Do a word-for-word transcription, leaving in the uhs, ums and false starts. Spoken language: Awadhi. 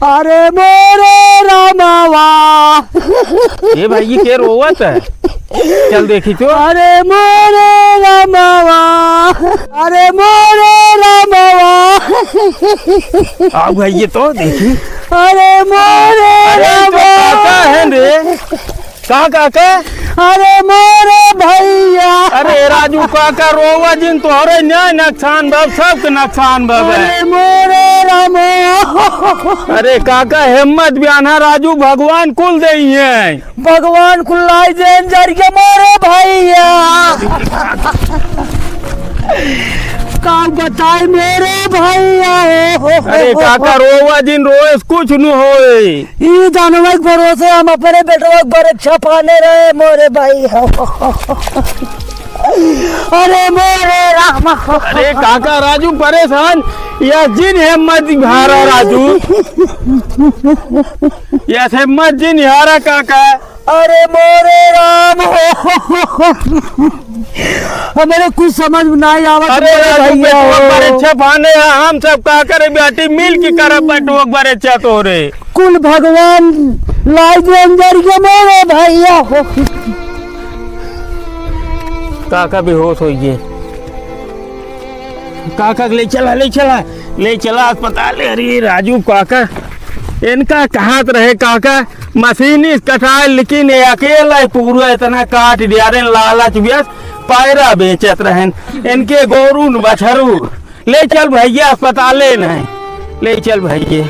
अरे मोरे रामवा। ए भाई, ये के रोवत है? चल देखी तो। अरे मोरे रामवा, अरे मोरे रामवा। आओ भाई, ये तो देखी। अरे मोरे अरे, ये तो रामवा। काका है रे। का काका? अरे मोरे भैया। अरे राजू काका, रोवा जिन, तोहरे न्याय नकसान बा, सबके नकसान बा बे। अरे मोरे रामो। अरे काका, हिम्मत बयान्हा राजू, भगवान कुल देइहैं। भगवान कुल लाई देन जर के मोरे भैया। का बताई मोरे भैया हो। अरे काका, रोवा जिन, रोए से कुछ न होए। ई जानवे के भरोसे हम अपने बेटवा के बरेच्छा फाने रहे मोरे भाई। अरे मोरे राम। अरे काका राजू परेशान, या जिन हिम्मत हारा राजू, या हिम्मत जिन हारा काका। अरे मोरे राम हो, हमरे कुछ समझ में नाहीं आवत अरे मोरे राजू, भैया बेटवा हो। बरेच्छा फाने है, हम सब का करे बेटी मिल के करब बेटवा बरेच्छा तोरे। कुल भगवान लाई दे अंदर के मोरे भैया हो। काका बेहोश होइ गए। काका के ले चला, ले चला, ले चला अस्पताल। अरे राजू काका, इनका कहत रहे काका, मशीनी कटाए, लेकिन ये अकेला ही पूरा इतना काट दिया रे, लालच व्यस पैरा बेचत रहन, इनके गोरू न बछरू। ले चल भैया अस्पताले नहीं, ले चल भैया।